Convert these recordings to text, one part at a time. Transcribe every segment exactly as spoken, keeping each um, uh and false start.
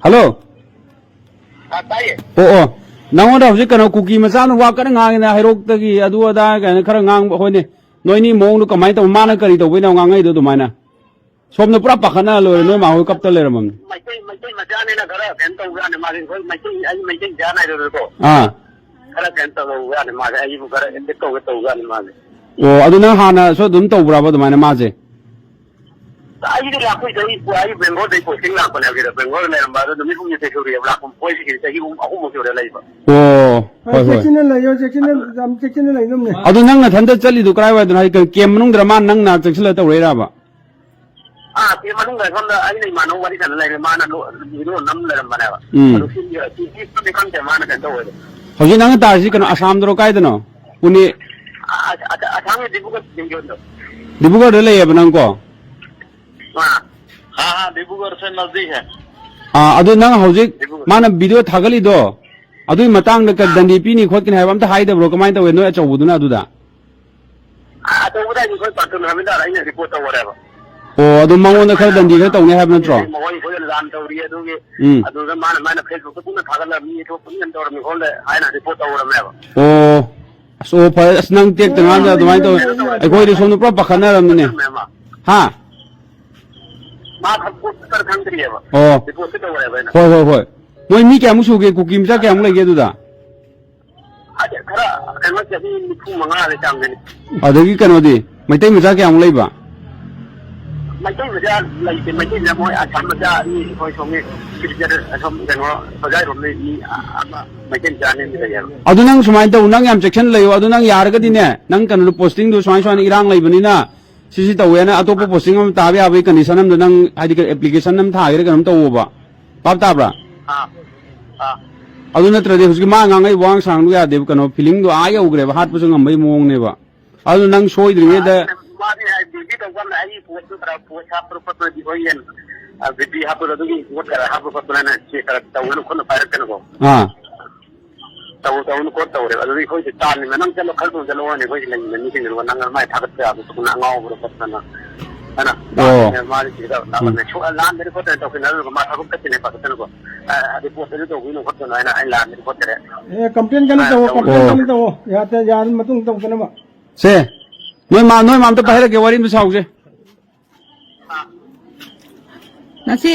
Hello. ꯑ, ꯇꯥꯏꯌꯦ꯫ ꯑꯣ, ꯑꯣ꯫ ꯅꯪꯉꯣꯟꯗ ꯍꯧꯖꯤꯛ ꯀꯩꯅꯣ ꯀꯨꯀꯤ ꯃꯆꯥꯅ ꯋꯥ ꯀꯟꯅ ꯉꯥꯡꯉꯤꯅ, ꯍꯩꯔꯣꯛꯇꯒꯤ ꯑꯗꯨ ꯑꯗꯥ ꯀꯥꯏꯅ ꯈꯔ ꯉꯥꯡꯕ꯫ ꯍꯣꯏꯅꯦ, ꯅꯣꯏꯅꯤ ꯃꯑꯣꯡꯗꯣ ꯀꯃꯥꯏꯅ ꯇꯧꯕ, ꯃꯥꯅ ꯀꯔꯤ ꯇꯧꯕꯩꯅꯣ ꯉꯥꯡꯉꯛꯏꯗꯣ ꯑꯗꯨꯃꯥꯏꯅ? ꯁꯣꯝꯗ ꯄꯨꯔꯥ ꯄꯥꯈꯠꯅ ꯂꯣꯏꯔꯦ, ꯅꯣꯏ ꯃꯥꯍꯣꯏ ꯀꯞꯇ ꯂꯩꯔꯝꯃꯕꯅꯤ꯫ ꯃꯩꯇꯩ, ꯃꯩꯇꯩ ꯃꯆꯥꯅꯤꯅ ꯈꯔ ꯀꯩꯅꯣ ꯇꯧꯕ ꯌꯥꯅꯤ ꯃꯥꯁꯦ꯫ ꯑꯩꯈꯣꯏ ꯃꯩꯇꯩ, ꯑꯩ ꯃꯩꯇꯩ ꯃꯆꯥꯅ ꯍꯥꯏꯗꯣꯏꯅꯤꯀꯣ꯫ ꯑꯥ꯫ ꯈꯔ ꯀꯩꯅꯣ ꯇꯧꯕ ꯌꯥꯅꯤ ꯃꯥꯁꯦ꯫ ꯑꯩꯕꯨ ꯈꯔ ꯑꯦꯇꯦꯛ ꯇꯧꯒꯦ ꯇꯧꯕ ꯌꯥꯅꯤ ꯃꯥꯁꯦ꯫ ꯑꯣ, ꯑꯗꯨ ꯅꯪ ꯍꯥꯟꯅꯁꯨ ꯑꯗꯨꯝ ꯇꯧꯕ꯭ꯔꯕ ꯑꯗꯨꯃꯥꯏꯅ ꯃꯥꯁꯦ? ꯑꯩꯗꯤ ꯂꯥꯛꯄꯩꯗꯤ ꯑꯩ, ꯑꯩ ꯕꯦꯡꯒ꯭ꯂꯣꯔꯗꯩ ꯄꯣꯁꯇꯤꯡ ꯂꯥꯛꯄꯅꯦ꯫ ꯑꯗꯨꯗ ꯕꯦꯡꯒ꯭ꯂꯣꯔꯗ ꯂꯩꯔꯝꯕ ꯑꯗꯨ ꯅꯨꯃꯤꯠ ꯍꯨꯝꯅꯤ ꯁꯨꯔꯦꯕ ꯂꯥꯛꯄ꯫ ꯃꯣꯏ ꯁꯤꯒꯤ ꯆꯍꯤ ꯑꯍꯨꯝ, ꯑꯍꯨꯝꯃꯨꯛ ꯁꯨꯔꯦ ꯂꯩꯕ꯫ ꯑꯣ, ꯍꯣꯏ, ꯍꯣꯏ꯫ ꯆꯦꯛꯁꯤꯟꯅ ꯂꯩꯌꯣ, ꯆꯦꯛꯁꯤꯟꯅ, ꯌꯥꯝ ꯆꯦꯛꯁꯤꯟꯅ ꯂꯩꯗꯧꯅꯦ꯫ ꯑꯗꯨ ꯅꯪ ꯅꯊꯟꯗ ꯆꯠꯂꯤꯗꯨ ꯀꯔꯥꯏꯋꯥꯏꯗꯅꯣ? ꯍꯥꯏꯗꯤ ꯀꯦꯝ ꯃꯅꯨꯡꯗꯔ, ꯃꯥꯅ ꯅꯪ ꯅꯥꯛ ꯆꯪꯁꯤꯜꯂ ꯇꯧꯔꯛꯏꯔꯕ? ꯑꯥ, ꯁꯤ ꯃꯅꯨꯡꯗ ꯁꯣꯝꯗ ꯑꯩꯅ ꯏꯃꯥꯟꯅꯕ ꯋꯥꯔꯤ ꯁꯥꯟꯅ ꯂꯩꯔꯦ꯫ ꯃꯥꯅ ꯂꯣ-, ꯚꯤꯗꯤꯑꯣ ꯅꯝ ꯂꯩꯔꯝꯕꯅꯦꯕ꯫ ꯎꯝ꯫ ꯑꯗꯨ ꯁꯤ, ꯁꯤ, ꯁꯤ ꯈꯪꯗꯦ, ꯈꯪꯗꯦ, ꯃꯥꯅ ꯀꯩꯅꯣ ꯇꯧꯋꯦꯕ꯫ ꯍꯧꯖꯤꯛ ꯅꯪꯅ ꯇꯥꯔꯤꯁꯤ ꯀꯩꯅꯣ, ꯑꯁꯥꯝꯗꯔꯣ, ꯀꯥꯏꯗꯅꯣ? ꯄꯨꯅꯦ꯫ ꯑ-, ꯑ-, ꯑ-, ꯑꯁꯥꯝꯒꯤ ꯗꯤꯕ꯭ꯔꯨꯒꯔ ꯗꯤꯕꯤꯖꯟꯗꯣ꯫ ꯗꯤꯕ꯭ꯔꯨꯒꯔꯗ ꯂꯩꯌꯦꯕ ꯅꯪꯀꯣ? ꯑꯥ꯫ हाँ, हाँ, डिब्रूगढ़ से नजदीक है। ꯑꯥ, ꯑꯗꯨ ꯅꯪ ꯍꯧꯖꯤꯛ ꯃꯥꯅ ꯚꯤꯗꯤꯑꯣ ꯊꯥꯒꯠꯂꯤꯗꯣ, ꯑꯗꯨꯒꯤ ꯃꯇꯥꯡꯗ ꯀ-, ꯗꯟꯗꯤ ꯄꯤꯅꯤ ꯈꯣꯠꯀꯅꯤ ꯍꯥꯏꯕ ꯑꯝꯇ ꯍꯥꯏꯗꯕ꯭ꯔꯣ? ꯀꯃꯥꯏꯅ ꯇꯧꯋꯦ ꯅꯣꯏ ꯑꯆꯧꯕꯗꯨꯅ ꯑꯗꯨꯗ? ꯑ-, ꯑꯆꯧꯕꯗ ꯍꯥꯏꯗꯤ ꯑꯩꯈꯣꯏ ꯄꯥꯔꯇꯨꯟ ꯍꯥꯏꯕ ꯇꯥꯔꯦ, ꯑꯩꯅ ꯔꯤꯄꯣꯔꯠ ꯇꯧꯈꯔꯦꯕ꯫ ꯑꯣ, ꯑꯗꯨ ꯃꯉꯣꯟꯗ ꯈꯔ ꯗꯟꯗꯤ ꯈꯔ ꯇꯧꯅꯤ ꯍꯥꯏꯕ ꯅꯠꯇ꯭ꯔꯣ? ꯃꯈꯣꯏ ꯑꯩꯈꯣꯏꯗ ꯂꯥꯟ ꯇꯧꯔꯤ ꯑꯗꯨꯒꯤ, ꯎꯝ꯫ ꯑꯗꯨꯗ ꯃꯥꯅ, ꯃꯥꯅ ꯐꯦꯁꯕꯨꯛꯇ ꯄꯨꯟꯅ ꯊꯥꯒꯠꯂꯒ ꯃꯤ ꯑꯇꯣꯞꯄ ꯃꯤ ꯑꯃ ꯇꯧꯔꯝꯃꯤ ꯈꯣꯠꯂꯦ ꯍꯥꯏꯅ ꯔꯤꯄꯣꯔꯠ ꯇꯧꯔꯝꯃꯦꯕ꯫ ꯑꯣ꯫ ꯑꯁ, ꯑꯣ, ꯐꯔꯦ꯫ ꯑꯁ, ꯅꯪ ꯇꯦꯛꯇ ꯉꯥꯡꯗ ꯑꯗꯨꯃꯥꯏꯅ ꯇꯧꯋꯦ꯫ ꯑꯩꯈꯣꯏꯗꯤ ꯁꯣꯝꯗ ꯄꯨꯔꯥ ꯄꯥꯈꯠꯅꯔꯕꯅꯤꯅꯦ꯫ ꯍꯥ? ꯃꯥ ꯈꯪ-, ꯄꯣꯠ ꯈꯔ ꯈꯪꯗ꯭ꯔꯤꯑꯕ꯫ ꯑꯣ꯫ ꯔꯤꯄꯣꯔꯠꯇꯤ ꯇꯧꯔꯦꯕ ꯑꯩꯅ꯫ ꯍꯣꯏ, ꯍꯣꯏ, ꯍꯣꯏ꯫ ꯃꯣꯏ ꯃꯤ ꯀꯌꯥꯃꯨꯛ ꯁꯨꯒꯦ? ꯀꯨꯀꯤ ꯃꯆꯥ ꯀꯌꯥꯃꯨꯛ ꯂꯩꯒꯦ ꯑꯗꯨꯗ? ꯑꯗ ꯈꯔ ꯀꯩꯅꯣ ꯆꯍꯤ ꯅꯤꯐꯨ ꯃꯉꯥꯒꯤ ꯆꯥꯡꯗꯅꯤ꯫ ꯑꯗꯒꯤ ꯀꯩꯅꯣꯗꯤ, ꯃꯩꯇꯩ ꯃꯆꯥ ꯀꯌꯥꯃꯨꯛ ꯂꯩꯕ? ꯃꯩꯇꯩ ꯃꯆꯥ ꯂꯩꯇꯦ꯫ ꯃꯩꯇꯩ ꯃꯆꯥ ꯃꯣꯏ ꯑꯁꯥꯝ ꯃꯆꯥ ꯑꯅꯤ, ꯑꯩꯈꯣꯏ ꯁꯣꯝꯒꯤ ꯁꯤꯜꯆꯔ ꯑꯁꯣꯝ ꯀꯩꯅꯣ ꯍꯣꯖꯥꯏꯔꯣꯝꯗꯒꯤ ꯃꯤ ꯑꯃ ꯃꯩꯇꯩ ꯃꯆꯥ ꯑꯅꯤ ꯑꯃꯗꯤ ꯂꯩꯌꯦꯕ꯫ ꯑꯗꯨ ꯅꯪ ꯁꯨꯃꯥꯏꯅ ꯇꯧ, ꯅꯪ ꯌꯥꯝ ꯆꯦꯛꯁꯤꯟꯅ ꯂꯩꯌꯣ꯫ ꯑꯗꯨ ꯅꯪ ꯌꯥꯔꯒꯗꯤꯅꯦ, ꯅꯪ ꯀꯩꯅꯣꯗꯣ, ꯄꯣꯁꯇꯤꯡꯗꯣ ꯁꯨꯃꯥꯏ ꯁꯨꯃꯥꯏꯅ ꯏꯔꯥꯡ ꯂꯩꯕꯅꯤꯅ ꯁꯤꯁꯤ ꯇꯧꯋꯦꯅ ꯑꯇꯣꯞꯄ ꯄꯣꯁꯇꯤꯡ ꯑꯃ ꯇꯥꯕ ꯌꯥꯕꯒꯤ ꯀꯟꯗꯤꯁꯟ ꯑꯃꯗ ꯅꯪ, ꯍꯥꯏꯗꯤ, ꯑꯦꯄ꯭ꯂꯤꯀꯦꯁꯟ ꯑꯃ ꯊꯥꯒꯦꯔꯥ ꯀꯩꯅꯣꯝ ꯇꯧꯋꯣꯕ꯫ ꯚꯥꯞ ꯇꯥꯕ꯭ꯔꯥ? ꯑꯥ, ꯑꯥ꯫ ꯑꯗꯨ ꯅꯠꯇ꯭ꯔꯗꯤ ꯍꯧꯖꯤꯛꯀꯤ ꯃꯥ ꯉꯥꯡꯉꯛꯏ ꯋꯥꯉꯥꯡ ꯁꯉꯥꯡꯗꯣ ꯌꯥꯗꯦꯕ, ꯀꯩꯅꯣ, ꯐꯤꯂꯤꯡꯗꯣ ꯑꯥ ꯌꯧꯈ꯭ꯔꯦꯕ, ꯍꯥꯠꯄꯁꯨ ꯉꯝꯕꯒꯤ ꯃꯑꯣꯡꯅꯦꯕ꯫ ꯑꯗꯨ ꯅꯪ ꯁꯣꯏꯗ꯭ꯔꯤꯉꯩꯗ ꯃꯥꯗꯤ ꯍꯥꯏ, ꯗ꯭ꯌꯨꯇꯤ ꯇꯧꯕ ꯀꯥꯟꯗ ꯑꯩ ꯄꯣꯠꯇꯨ ꯈꯔ, ꯄꯣꯠ ꯍꯥꯞꯄ꯭ꯔꯣ ꯈꯣꯠꯄ꯭ꯔꯣꯗꯤ ꯍꯣꯏ ꯌꯦꯟ, ꯑ, ꯕꯤ ꯄꯤ ꯍꯥꯞꯄ꯭ꯔꯣ ꯑꯗꯨꯒꯤ ꯄꯣꯠ ꯈꯔ ꯍꯥꯞꯄ꯭ꯔꯣ ꯈꯣꯠꯄ꯭ꯔꯣꯅ ꯆꯦꯛ ꯈꯔ ꯇꯧꯒꯅꯨ ꯈꯣꯠꯅꯨ ꯄꯥꯏꯔꯛꯀꯅꯨꯀꯣ꯫ ꯑꯥ꯫ ꯇꯧ-, ꯇꯧꯅꯨ ꯈꯣꯠ ꯇꯧꯔꯦꯕ꯫ ꯑꯗꯨꯗꯤ ꯑꯩꯈꯣꯏꯁꯦ ꯇꯥꯟꯅꯤꯅ ꯅꯪ ꯆꯠꯂꯣ, ꯈꯔ ꯊꯨꯅ ꯆꯠꯂꯣ ꯍꯥꯏꯅ ꯑꯩꯈꯣꯏꯁꯦ ꯂꯩꯃꯤꯟꯅ ꯃꯤꯁꯤꯡꯗꯨꯒ ꯅꯪ ꯃꯥꯏ ꯊꯥꯒꯠꯄ ꯌꯥꯕ ꯊꯕꯛꯅ ꯑꯉꯥꯎꯕ꯭ꯔꯣ ꯈꯣꯠꯄ꯭ꯔꯣꯅ꯫ ꯑꯅ ꯑꯣ꯫ ꯃꯥꯗꯤ ꯁꯤꯗ ꯎꯝ꯫ ꯂꯥꯛꯑꯝꯃꯦ꯫ ꯁꯨ-, ꯂꯥꯟꯕ ꯔꯤꯄꯣꯔꯠ ꯇꯧꯁꯤꯟꯅꯔꯨꯔꯒ ꯃꯥ ꯊꯕꯛ ꯆꯠꯇꯦꯅꯦ ꯄꯥꯈꯠꯇꯅꯀꯣ꯫ ꯑ, ꯑꯗꯨ ꯄꯣꯠꯇꯨꯗꯤ ꯇꯧꯕꯤꯅꯨ ꯈꯣꯠꯀꯅꯨ ꯍꯥꯏꯅ ꯑꯩ ꯂꯥꯟꯕ ꯔꯤꯄꯣꯔꯠ ꯇꯧꯔꯦ꯫ ꯑꯦ, ꯀꯝꯄ꯭ꯂꯦꯟ ꯀꯟꯅ ꯑ, ꯇꯧꯋꯣ, ꯇꯧꯕ ꯀꯝꯄ꯭ꯂꯦꯟ ꯑꯣ꯫ ꯀꯟꯅ ꯇꯧꯋꯣ꯫ ꯌꯥꯗ-, ꯌꯥꯔ ꯃꯇꯨꯡ ꯇꯧꯗꯅꯕ꯫ ꯁꯦ, ꯅꯣꯏ ꯃꯥ, ꯅꯣꯏ ꯃꯥ ꯑꯝꯇ ꯄꯥꯏꯍꯜꯂꯛꯀꯦ, ꯋꯥꯔꯤ ꯑꯝꯇ ꯁꯥꯎꯁꯦ꯫ ꯅꯁꯤ꯫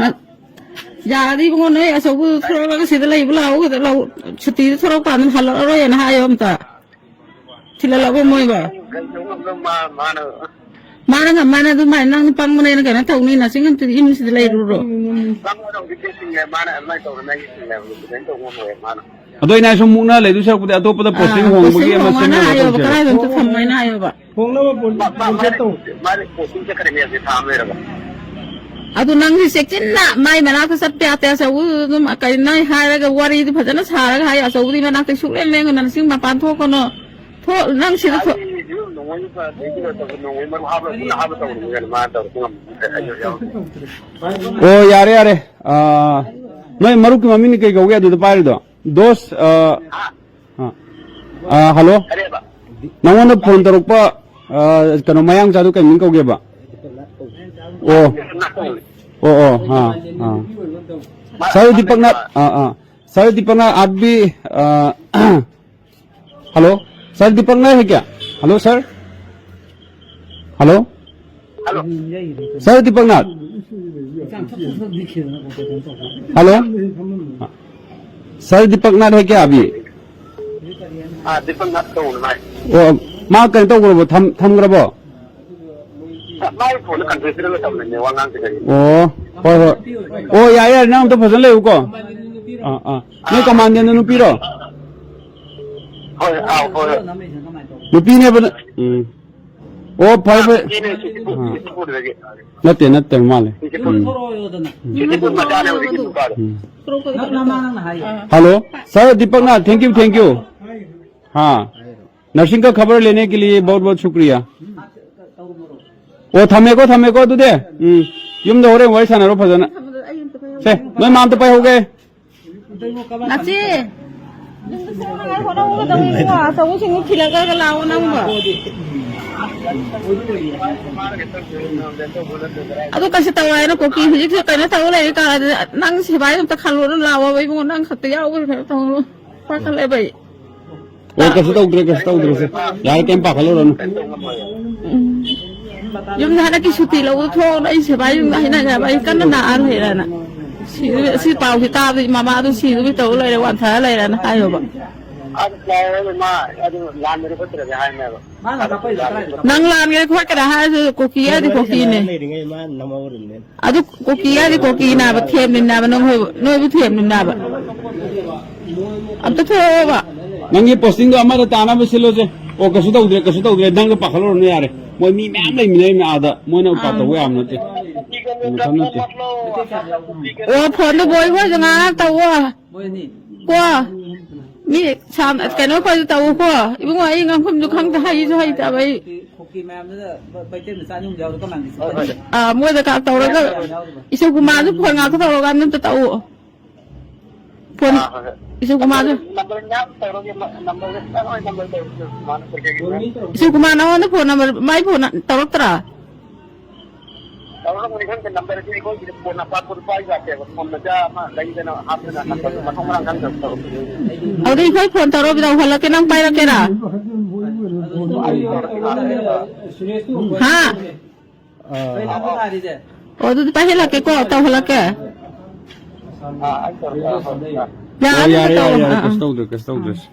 ꯅ-, ꯌꯥꯔꯗꯤ ꯏꯕꯨꯡꯉꯣ, ꯅꯣꯏ ꯑꯆꯧꯕ ꯊꯣꯔꯛꯂꯒ ꯁꯤꯗ ꯂꯩꯕ ꯂꯥꯛꯑꯣ, ꯁꯤꯗ ꯂꯥꯛꯑꯣ꯫ ꯁꯨꯇꯤꯗ ꯊꯣꯔꯛꯄ ꯀꯥꯟꯗ ꯍꯜꯂꯛꯑꯔꯣꯏꯅ ꯍꯥꯏꯌꯣ ꯑꯝꯇ꯫ ꯊꯤꯜꯍꯜꯂꯛꯑꯣ ꯃꯣꯏꯕ꯫ ꯀꯩꯗꯧꯅꯕꯅꯣ ꯃꯥ-, ꯃꯥꯅ ꯃꯥꯅ ꯉꯝ-, ꯃꯥꯅ ꯑꯗꯨꯃꯥꯏꯅ ꯅꯪ ꯄꯪꯕꯅꯦꯅ ꯀꯩꯅꯣ ꯇꯧꯅꯤ, ꯅꯆꯤꯟ ꯑꯝꯇ ꯌꯨꯝꯁꯤꯗ ꯂꯩꯔꯨꯔꯣ꯫ ꯄꯪꯕꯗꯧꯗꯤ ꯀꯦꯁꯤꯡꯅꯦ ꯃꯥꯅ ꯑꯗꯨꯃꯥꯏꯅ ꯇꯧꯔꯅ ꯑꯩ ꯁꯤꯡꯅꯕ ꯗꯤꯄꯦꯟ ꯇꯧꯕ ꯉꯝꯃꯣꯏ ꯃꯥꯅ꯫ ꯑꯗꯣ ꯑꯩꯅ ꯁꯨꯝ ꯃꯨꯛꯅ ꯂꯩꯗꯣꯏ ꯁꯔꯨꯛꯄꯨꯗꯤ ꯑꯇꯣꯞꯄꯗ ꯑꯥ, ꯄꯣꯁꯇꯤꯡ ꯍꯣꯡꯕꯒꯤ ꯄꯣꯁꯇꯤꯡ ꯑꯃ ꯍꯣꯡꯉꯣꯅ ꯁꯦꯝꯅꯕ ꯍꯥꯏꯌꯣꯕ, ꯇꯧꯁꯦꯕ꯫ ꯀꯗꯥꯏꯗ ꯑꯝꯇ ꯊꯝꯃꯣ ꯍꯥꯏꯅ ꯍꯥꯏꯌꯣꯕ꯫ ꯍꯣꯡꯅꯕ ꯄꯣ-, ꯃꯥ-, ꯃꯥ-, ꯄꯣꯁꯇꯤꯡ ꯃꯥꯅ, ꯆꯠꯇꯧ꯫ ꯃꯥꯅ ꯄꯣꯁꯇꯤꯡ ꯆꯠꯀꯅꯤ ꯍꯥꯏꯕꯁꯦ ꯊꯥ ꯑꯃ ꯂꯩꯔꯕ? ꯑꯗꯨ ꯅꯪꯁꯨ ꯆꯦꯛꯁꯤꯟꯅ ꯃꯥꯏ ꯃꯅꯥꯛꯇ ꯆꯠꯄ ꯌꯥꯗꯦ꯫ ꯑꯆꯧꯕꯗꯨ ꯑꯗꯨꯝ ꯀꯔꯤ ꯅꯪ ꯍꯥꯏꯔꯒ ꯋꯥꯔꯤꯗꯨ ꯐꯖꯅ ꯁꯥꯔꯒ ꯍꯥꯏ, ꯑꯆꯧꯕꯗꯤ ꯃꯅꯥꯛꯇ ꯁꯨꯛꯂꯦꯡ ꯂꯦꯡꯒꯅꯨ, ꯅꯁꯤꯡ ꯃꯄꯥꯟ ꯊꯣꯛꯀꯅꯨ꯫ ꯊꯣꯛ-, ꯅꯪ ꯁꯤꯗ ꯊꯣꯛ-, ꯑꯩ ꯅꯣꯡꯃꯩ ꯄꯥꯟꯗꯒꯤ ꯅꯣꯡꯃꯩ ꯃꯔꯨ ꯍꯥꯞꯄ ꯍꯥꯞꯄ ꯇꯧꯔꯤꯅꯤ ꯀꯩꯅꯣ ꯃꯥꯅ ꯇꯧꯔꯤꯁꯤ ꯉꯝꯗ꯭ꯔꯦ ꯑꯩ ꯌꯥꯎ-, ꯑꯣ, ꯌꯥꯔꯦ, ꯌꯥꯔꯦ꯫ ꯑꯥ, ꯅꯣꯏ ꯃꯔꯨꯞꯀꯤ ꯃꯃꯤꯡꯅꯤ ꯀꯩ ꯀꯧꯒꯦ ꯑꯗꯨꯗ ꯄꯥꯏꯔꯤꯗꯣ? ꯗꯣꯁ, ꯑꯥ, ꯑꯥ, ꯑꯥ, ꯍꯜꯂꯣ? ꯀꯔꯤꯕ? ꯅꯪꯉꯣꯟꯗ ꯐꯣꯟ ꯇꯧꯔꯛꯄ, ꯑꯥ, ꯀꯩꯅꯣ, ꯃꯌꯥꯡ ꯃꯆꯥꯗꯨ ꯀꯩ ꯃꯤꯡ ꯀꯧꯒꯦꯕ? ꯑꯣ꯫ ꯅꯥꯀꯣꯡ꯫ ꯑꯣ, ꯑꯣ, ꯑꯥ, ꯑꯥ꯫ ꯃꯥ-, ꯁꯥꯔ ꯃꯥ ꯗꯤꯄꯛꯅꯥꯊ, ꯀꯩꯅꯣ ꯑꯥ, ꯑꯥ꯫ ꯁꯥꯔ ꯗꯤꯄꯛꯅꯥꯊ, आप भी, ꯑꯥ, हेलो, सर दीपक नाथ है क्या? Hello sir, hello, hello. Sir Deepak Nath, hello, sir Deepak Nath है क्या अभी? ꯑꯥ, ꯗꯤꯄꯛꯅꯥꯊ ꯀꯧꯕꯅꯦ ꯃꯥꯏ꯫ ꯑꯣ, ꯃꯥ ꯀꯩꯅꯣ ꯇꯧꯈ꯭ꯔꯕꯣ? ꯊꯝ-, ꯊꯝꯈ꯭ꯔꯕꯣ? ꯃꯥꯏ ꯐꯣꯟꯗ ꯀꯟꯐ꯭ꯔꯦꯟꯁ ꯄꯤꯔꯒ ꯇꯧꯕꯅꯦ, ꯋꯥ ꯉꯥꯡꯗ꯭ꯔꯤꯉꯩꯗ꯫ ꯑꯣ, ꯍꯣꯏ, ꯍꯣꯏ꯫ ꯑꯣ, ꯌꯥꯔꯦ, ꯌꯥꯔꯦ, ꯅꯪ ꯑꯝꯇ ꯐꯖꯅ ꯂꯩꯌꯨꯀꯣ꯫ ꯑꯥ, ꯑꯥ꯫ ꯅꯣꯏ ꯀꯃꯥꯟꯗꯦꯟꯗꯣ ꯅꯨꯄꯤꯔꯣ? ꯍꯣꯏ, ꯑꯥꯎ, ꯍꯣꯏ, ꯍꯣꯏ꯫ ꯅꯨꯄꯤꯅꯦꯕ ꯅ-, ꯎꯝ꯫ ꯑꯣ, ꯐꯔꯦ, ꯐꯔꯦ꯫ ꯅꯨꯄꯤꯅꯦ, ꯁꯤꯛꯁꯇꯤ ꯐꯣꯔ, ꯑꯥ꯫ ꯁꯤꯛꯁꯇꯤ ꯐꯣꯔꯗꯒꯤ꯫ ꯅꯠꯇꯦ, ꯅꯠꯇꯦ, ꯃꯥꯜꯂꯦ꯫ Sixty four. ꯎꯝ꯫ ꯁꯤꯛꯁꯇꯤ ꯐꯣꯔ ꯃꯆꯥꯅꯦ ꯍꯧꯖꯤꯛꯀꯤ ꯅꯨꯄꯥꯗꯣ꯫ ꯎꯝ꯫ ꯅꯪ ꯅꯃꯥ ꯅꯪꯅ ꯍꯥꯏꯌꯦ꯫ Hello, sir Deepaknath, thank you, thank you꯫ हाँ, नर्सिंग का खबर लेने के लिए बहुत बहुत शुक्रिया। ꯑꯣ, ꯊꯝꯃꯦꯀꯣ, ꯊꯝꯃꯦꯀꯣ ꯑꯗꯨꯗꯤ꯫ ꯎꯝ, ꯌꯨꯝꯗ ꯍꯣꯔꯦꯟ ꯋꯥꯔꯤ ꯁꯥꯟꯅꯔꯣ ꯐꯖꯅ꯫ ꯁꯦ, ꯅꯣꯏ ꯃꯥ ꯑꯝꯇ ꯄꯥꯏꯍꯧꯒꯦ꯫ ꯅꯆꯦ꯫ ꯌꯨꯝꯗ ꯆꯠꯅꯉꯥꯏ ꯍꯣꯠꯅꯍꯧꯒꯗꯕꯅꯤ ꯏꯕꯨꯡꯉꯣ꯫ ꯑꯆꯧꯕꯁꯤꯡꯗꯨ ꯊꯤꯜꯂꯛꯑꯒ ꯂꯥꯛꯑꯣ ꯅꯪꯕꯣ꯫ ꯑꯗꯨ ꯀꯩꯁꯨ ꯇꯧꯔꯣꯏ ꯍꯥꯏꯅ ꯀꯣꯀꯤ ꯍꯧꯖꯤꯛꯁꯦ ꯀꯩꯅꯣ ꯇꯧ ꯂꯩꯔꯤ ꯀꯥꯟꯗ ꯅꯪ ꯁꯦꯕꯥ ꯑꯝꯇ ꯈꯜꯂꯣꯅ ꯂꯥꯛꯑꯣꯕ ꯏꯕꯨꯡꯉꯣ꯫ ꯅꯪ ꯈꯛꯇ ꯌꯥꯎꯕ ꯀꯩꯅꯣ ꯇꯧꯔꯣ꯫ ꯄꯥꯈꯠꯂꯦꯕ ꯑꯩ꯫ ꯑꯣ, ꯀꯩꯁꯨ ꯇꯧꯗ꯭ꯔꯦ, ꯀꯩꯁꯨ ꯇꯧꯗ꯭ꯔꯦꯁꯦ꯫ ꯌꯥꯔꯦ, ꯀꯩꯝ ꯄꯥꯈꯠꯂꯨꯔꯅꯨ꯫ ꯎꯝ꯫ ꯌꯨꯝꯗ ꯍꯟꯗꯛꯀꯤ ꯁꯨꯇꯤ ꯂꯧꯕꯗ ꯊꯣꯛꯑꯣꯅ ꯑꯩ ꯁꯦꯕꯥ ꯌꯨꯝꯗ ꯍꯥꯏꯅꯈ꯭ꯔꯕ, ꯑꯩ ꯀꯟꯅ ꯅꯥꯔ ꯂꯩꯔꯦꯅ꯫ ꯁꯤꯗꯨ-, ꯁꯤ ꯄꯥꯎꯁꯤ ꯇꯥꯕꯗ ꯃꯃꯥꯗꯣ ꯁꯤꯗꯨꯒꯤ ꯇꯧ ꯂꯩꯔꯦ, ꯋꯥꯟꯊꯔ ꯂꯩꯔꯦꯅ ꯍꯥꯏꯌꯣꯕ꯫ ꯑꯗꯨ ꯄꯥꯎ ꯃꯥ ꯑꯗꯨ ꯂꯥꯟꯗ꯭ꯔꯦ ꯈꯣꯠꯇ꯭ꯔꯦꯗꯤ ꯍꯥꯏꯅꯦꯕ꯫ ꯅꯪ ꯂꯥꯟꯒꯦꯔꯥ ꯈꯣꯠꯀꯦꯔꯥ ꯍꯥꯏꯔꯁꯨ ꯀꯨꯀꯤ ꯍꯥꯏꯗꯤ ꯀꯨꯀꯤꯅꯦ꯫ ꯂꯩꯔꯤꯉꯩ ꯃꯥ ꯅꯝꯍꯧꯔꯤꯕꯅꯦ꯫ ꯑꯗꯨ ꯀꯣꯀꯤ ꯍꯥꯏꯗꯤ ꯀꯣꯀꯤꯅꯥꯕ, ꯊꯦꯝꯂꯤꯅꯥꯕ, ꯅꯪ ꯍꯣꯏꯕꯨ-, ꯅꯣꯏꯕꯨ ꯊꯦꯝꯂꯤꯅꯥꯕ꯫ ꯑꯝꯇ ꯊꯣꯛꯑꯣꯕ꯫ ꯅꯪꯒꯤ posting ꯗꯣ ꯑꯃꯗ ꯇꯥꯅꯕ ꯁꯤꯜꯂꯣꯁꯦ꯫ ꯑꯣ, ꯀꯩꯁꯨ ꯇꯧꯗ꯭ꯔꯦ, ꯀꯩꯁꯨ ꯇꯧꯗ꯭ꯔꯦ, ꯅꯪꯒ ꯄꯥꯈꯠꯂꯨꯔꯅꯨ ꯌꯥꯔꯦ꯫ ꯃꯣꯏ ꯃꯤ ꯃꯌꯥꯝ ꯂꯩꯃꯤꯟꯅꯔꯤꯃꯤ ꯑꯥꯗ, ꯃꯣꯏꯅ ꯎꯄꯥ ꯑꯥ꯫ ꯇꯧꯕ ꯌꯥꯕ ꯅꯠꯇꯦ꯫ ꯎꯝ, ꯈꯟ ꯅꯠꯇꯦ꯫ ꯑꯣ, ꯐꯣꯟꯗꯣ ꯕꯣꯏ ꯍꯣꯏꯁꯨ ꯉꯥꯏꯍꯥꯛ ꯇꯧꯋꯣ꯫ ꯀꯣ꯫ ꯃꯤ ꯁꯥꯝ-, ꯀꯩꯅꯣ ꯈꯣꯏꯁꯨ ꯇꯧꯋꯣꯀꯣ꯫ ꯏꯕꯨꯡꯉꯣ, ꯑꯩ ꯉꯥꯡꯐꯝꯁꯨ ꯈꯪꯗꯦ, ꯍꯩꯁꯨ ꯍꯩꯇꯕ ꯑꯩ꯫ ꯀꯨꯀꯤ ꯃꯌꯥꯝꯗꯨꯗ ꯃꯩꯇꯩ ꯃꯆꯥ ꯑꯅꯤ ꯑꯍꯨꯝ ꯌꯥꯎꯔꯤ ꯀꯃꯥꯏꯅ ꯁꯤ ꯐꯠꯇꯦ? ꯑꯥ, ꯃꯣꯏꯗ ꯀ-, ꯇꯧꯔꯒ ꯌꯥꯎꯔꯤ꯫ ꯏꯁꯧ ꯈꯨꯃꯥꯟꯁꯨ ꯐꯣꯟ ꯉꯥꯛꯇ ꯇꯧꯔꯀꯥꯟꯗ ꯑꯝꯇ ꯇꯧꯑꯣ꯫ ꯐꯣꯟ ꯑꯥ, ꯍꯣꯏ, ꯍꯣꯏ꯫ ꯏꯁꯧ ꯈꯨꯃꯥꯟꯁꯨ꯫ ꯅꯝꯕꯔ ꯃꯌꯥꯝ ꯇꯧꯔꯒꯦ, ꯅꯝꯕꯔꯁꯦ ꯈꯤꯇꯪ ꯍꯣꯏ, ꯅꯝꯕꯔ ꯇꯧꯔꯒꯦ, ꯃꯥꯅ ꯀꯩꯀꯩꯒꯤ ꯃꯌꯥꯝ ꯇꯧꯔꯒꯦ꯫ ꯏꯁꯧ ꯈꯨꯃꯥꯟ ꯅꯉꯣꯟꯗ ꯐꯣꯟ ꯅꯝꯕꯔ, ꯃꯥꯏ ꯐꯣꯟ ꯇꯧꯔꯛꯇ꯭ꯔꯥ? ꯇꯧꯔꯝꯒꯅꯤ ꯈꯪꯗꯦ, ꯅꯝꯕꯔꯁꯦ ꯑꯩꯈꯣꯏꯒꯤꯗꯤ ꯐꯣꯟ ꯑꯄꯥꯛꯄꯗꯨ ꯄꯥꯏ ꯌꯥꯗꯦꯕ, ꯐꯣꯟ ꯃꯆꯥ ꯑꯃ ꯂꯩꯗꯅ ꯍꯥꯞꯇꯅ ꯅꯝꯕꯔꯗꯨ ꯃꯊꯣꯡ ꯃꯔꯥꯡ ꯈꯪꯗꯕ ꯇꯧꯔꯦ꯫ ꯑꯗꯨꯗꯤ ꯑꯩꯈꯣꯏ ꯐꯣꯟ ꯇꯧꯔꯛꯑꯣ, ꯇꯧꯍꯜꯂꯛꯀꯦ, ꯅꯪ ꯄꯥꯏꯔꯛꯀꯦꯔꯥ? ꯍꯥ? ꯑꯥ꯫ ꯑꯣ, ꯑꯗꯨꯗꯤ ꯄꯥꯏꯍꯜꯂꯛꯀꯦꯀꯣ, ꯇꯧꯍꯜꯂꯛꯀꯦ꯫ ꯑꯥ, ꯑꯩ ꯇꯧꯔꯛꯀꯦ꯫ ꯑꯣ, ꯌꯥꯔꯦ, ꯌꯥꯔꯦ, ꯇꯧꯔꯣ꯫ ꯌꯥꯔꯦ, ꯑꯥ, ꯑꯥ꯫ ꯀꯩꯁꯨ ꯇꯧꯗ꯭ꯔꯦ, ꯀꯩꯁꯨ ꯇꯧꯗ꯭ꯔꯦ꯫